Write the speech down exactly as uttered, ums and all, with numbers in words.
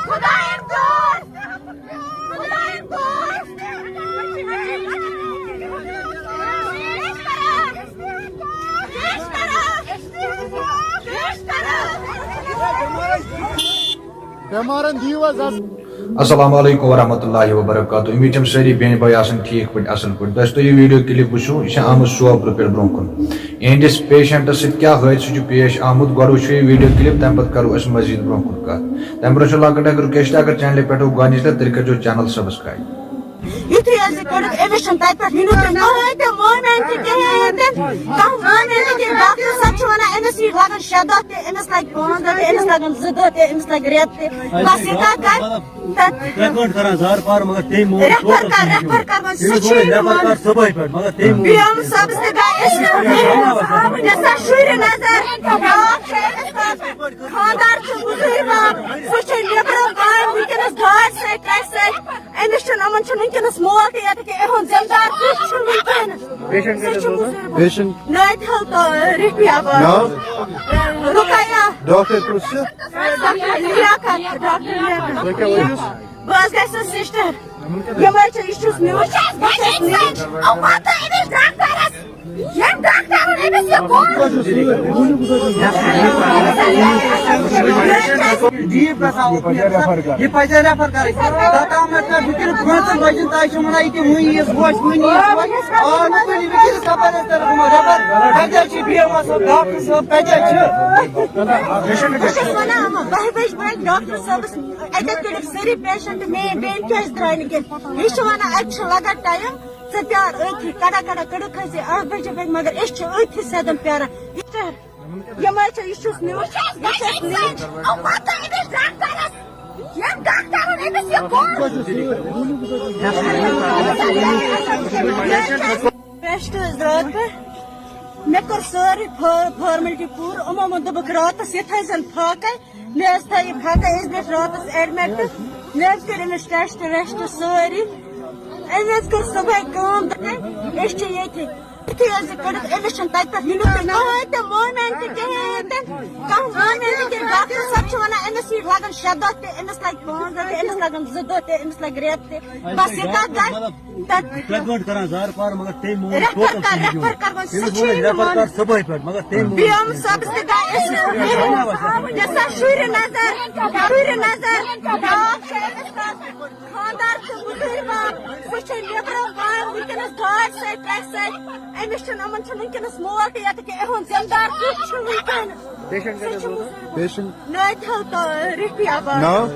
خدایم دوست، خدایم دوست۔ بیمارن دِیِو حظ اَز۔ السلام علیکم ورحمۃ اللہ وبرکاتہ۔ امید چھم سٲری بیٚنہِ بٲے آسن ٹھیٖک پٲٹھۍ، اصل پٲٹھۍ۔ دوستو، یہِ ویڈیو کلپ وٕچھِو، یہِ چھِ آمٕژ سوپرٕ پٮ۪ٹھ برونٛہہ کُن۔ یِہنٛدِس پیشنٹس سۭتۍ کیٛاہ حٲدثہٕ چھُ پیش آمُت، گۄڈٕ وٕچھو یہِ ویڈیو کلپ، تمہِ پتہٕ کرو أسۍ مزید برونٛہہ کُن کتھ۔ تمہِ برونٛہہ چھُ لۄکٕٹ اکھ رِکویسٹ، اگر چینلہِ پٮ۪ٹھ ہو گۄڈنِچ لٹہِ، تیٚلہِ کٔرۍزیو چینل سبسکرایب۔ یُتھُے حظ یہِ کٔڑٕکھ، أمِس چھُنہٕ تَتہِ پٮ۪ٹھ مِنُت تہِ کٕہٕنۍ تہِ مانان تہِ کِہیٖنۍ تہِ۔ کانٛہہ مانان تہِ کِہیٖنۍ۔ ڈاکٹر صٲب چھُ وَنان، أمِس یی لَگَن شےٚ دۄہ تہِ، أمِس لَگہِ پانٛژھ دۄہ تہِ، أمِس لَگَن زٕ دۄہ تہِ، أمِس لَگہِ رٮ۪تھ تہِ۔ بَس یہِ کَتھ گژھِ، تَتہِ ترٛےٚ گٲنٛٹہٕ کران زارٕ پار، مگر تٔمۍ مون ریفر کر، ریفر کر وۄنۍ، سُہ چھُے نہٕ ریفر مانان۔ کر صُبحٲے پٮ۪ٹھ، مگر تٔمۍ مون۔ پی ایم صٲبَس تہِ گٔے أسۍ، یَتھ سا شُرۍ نظر، بیٛاکھ چھُ أمِس خانٛدار چھُ مُزوٗرۍ باب، سُہ چھُ نیٚبرٕ کامہِ وٕنکیٚنَس گاڑِ سۭتۍ، ترٛٮ۪شہِ سۭتۍ۔ أمِس چھُنہٕ، یِمَن چھُنہٕ وٕنکیٚنَس مول تہِ ییٚتہِ کینٛہہ، یِہُنٛد ذِمہٕ دار کُس چھُ وٕنکیٚنَس؟ پیشنٹ سُہ کَتہِ چھُ حظ ووت؟ مُزوٗرۍ باب۔ پیشنٹ؟ ناتہِ حال تو رِپی آباد۔ ناو؟ رُقیہ۔ ڈاکٹر کُس چھُ؟ ڈاکٹر لیاقت، ڈاکٹر لیاقت۔ تُہۍ کیٛاہ ؤنِو؟ بہٕ حظ گژھٕ سِسٹر۔ یِم حظ چھِ، یہِ چھُس نیوٗ، بہٕ چھَس نیٖٹ۔ ڈیٖپ گژھان اوکُن۔ یہِ پَزِ ریفر کَرٕنۍ۔ توٚتام نہٕ کانٛہہ فِکرِ پانٛژَن بَجَن تام چھِ وَنان، یہِ کیٛاہ وٕنہِ یِیَس، وۄنۍ چھِ وٕنہِ یِیَس، وۄنۍ۔ آ، نہٕ کُنہِ وِزِ کَپٲرۍ ٲسۍ تَلہٕ گوٚمُت ریفر؟ کَتہِ حظ چھِ بی ایم او صٲب، ڈاکٹر صٲب، کَتہِ حظ چھِ؟ بہٕ چھَس وَنان، اَما بَہہِ بَجہِ وٲتۍ ڈاکٹر صٲبَس، اَتہِ حظ تُلِکھ سٲری پیشنٹ، میٛٲنۍ بیٚنہِ کیٛازِ درٛاے نہٕ کینٛہہ؟ یہِ چھِ وَنان، اَتہِ چھِ لَگان ٹایم، ژٕ پیار أتھی، کَڑا کَڑا کٔڑٕکھ حظ یہِ اَکھ بَجے بَجہِ، مگر أسۍ چھِ أتھی سیٚدَن پیاران۔ یہِ چھِ یِم حظ چھِ، یہِ چھُس نیوٗ، یہِ چھَس نیٖٹ۔ ٹیسٹ حظ راتھ پٮ۪ٹھ۔ مےٚ کٔر سٲرٕے فا-، فارملٹی پوٗرٕ۔ یِمو ووٚن، دوٚپُکھ، راتَس یہِ تھٲیزٮ۪ن فاقَے۔ مےٚ حظ تھٲے یہِ فاقَے، أسۍ بیٖٹھۍ راتَس ایڈمِٹ۔ مےٚ حظ کٔر أمِس ٹیسٹ ویسٹ سٲری۔ أمۍ حظ کٔر صُبحٲے کٲم، دوٚپُن، أسۍ چھِ ییٚتہِ۔ یُتھُے حظ یہِ کٔڑِتھ، أمِس چھُنہٕ تَتہِ پٮ۪ٹھ مِنُت تہِ کٕہٕنۍ تہِ مانان تہِ کِہیٖنۍ تہِ۔ کانٛہہ مانان تہِ کِہیٖنۍ۔ ڈاکٹر صٲب چھِ وَنان، أمِس یی لَگَن شےٚ دۄہ تہِ، أمِس لَگہِ پانٛژھ دۄہ تہِ، أمِس لَگَن زٕ دۄہ تہِ، أمِس لَگہِ رٮ۪تھ تہِ۔ بَس یہِ کَتھ گژھِ، تَتہِ ترٛےٚ گٲنٛٹہٕ کران زارٕ پار، مگر تٔمۍ مون ریفر کر، ریفر کر وۄنۍ، سُہ چھُے نہٕ ریفر مانان۔ کر صُبحٲے پٮ۪ٹھ، مگر تٔمۍ مون۔ پی ایم صٲبَس تہِ گٔے أسۍ، یَتھ سا شُرۍ نظر، شُرۍ نظر، بیٛاکھ چھُ أمِس خانٛدار چھُ مُزوٗرۍ باب، سُہ چھُ نیٚبرٕ کامہِ وٕنکیٚنَس گاڑِ سۭتۍ، ٹرٛکہِ سۭتۍ۔ أمِس چھُنہٕ، یِمَن چھُنہٕ وٕنکیٚنَس مول تہِ ییٚتہِ کینٛہہ، یِہُنٛد ذِمہٕ دار کُس چھُ وٕنکیٚنَس؟ پیشنٹ سُہ کَتہِ چھُ حظ ووت؟ مُزوٗرۍ باب۔ پیشنٹ؟ نٲدۍ حال تو رِفی آباد۔ ناو؟